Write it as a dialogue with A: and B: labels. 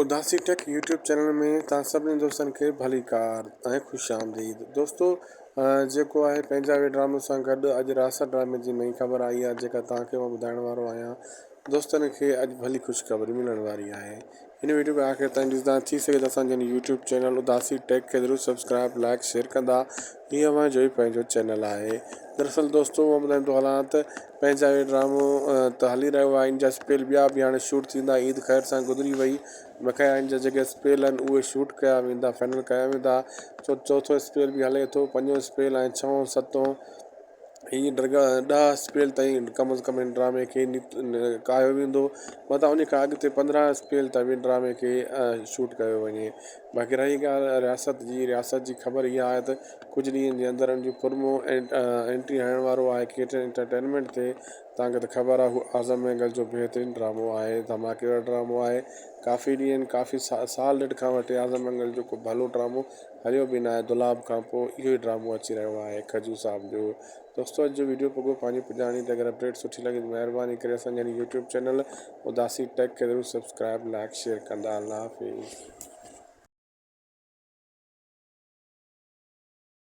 A: اداسي tech YouTube channel ۾ توهان سڀني دوستن کي ڀليڪار ۽ خوش آمديد دوستو جيڪو آهي پنهنجا وي ڊرامي سان گڏ اڄ راسا ڊرامي جي نئين خبر آئي آهي جيڪا توهان کي مان ٻڌائڻ وارو آهيان دوستن کي اڄ ڀلي خوشخبري ملڻ واري آهي هن ويڊيو کي آخر تائين ڏسندا ٿي سگهي ته اسان جي يوٽيوب چينل اداسي ٽيڪ کي ضرور سبسڪرائب لائڪ شيئر ڪندا هي اوهان جو ئي پنهنجو چينل آهي. دراصل دوستو مان ٻڌائيندو هلان ته پنهنجا هي ڊرامو ته هلي رهيو آهي ان جا اسپيل ٻيا به هاڻي شوٽ ٿيندا عيد خير سان گذري وئي بقايا ان جا جيڪي اسپيل آهن اهي شوٽ ڪيا ويندا فائنل ڪيا ويندا چوٿو اسپيل به هلي ٿو پنجون اسپيل ۽ ڇهون ستون هي ڏهه اسپيل تائين ڪم از ڪم هن ڊرامي کي ڪاهيو ويندو متان ان کان اڳتي 15 اسپيل تائين به ڊرامي کي شوٽ ڪيو وڃي باقي رهي ڳالهه رياست جي رياست جي خبر اها آهي ته ڪجهه ڏينهن جي اندر ان جي پرمو انٽري هڻڻ وارو آهي ڪي ٽي انٽرٽينمينٽ تي توهان کي ته خبر آهي هو اعظم مينگل جو بهترين ڊرامو آهي ڌماڪي وارو ڊرامو آهي ڪافي ڏينهن ڪافي سال ڏيڍ کان وٺي اعظم مينگل جو ڪو ڀلو ڊرامو هليو به ناهي دولاب کان پوء اهو ئي ڊرامو اچي رهيو آهي کجو صاحب جو دوستو اڄ جو ويڊيو پڳو پنهنجي پڄاڻي تي اگر اپڊيٽ سٺي لڳي ته مهرباني ڪري اسان جي يوٽيوب چينل اداسي ٽيڪ کي ضرور سبسڪرائب لائڪ شيئر ڪندا الله حافظ.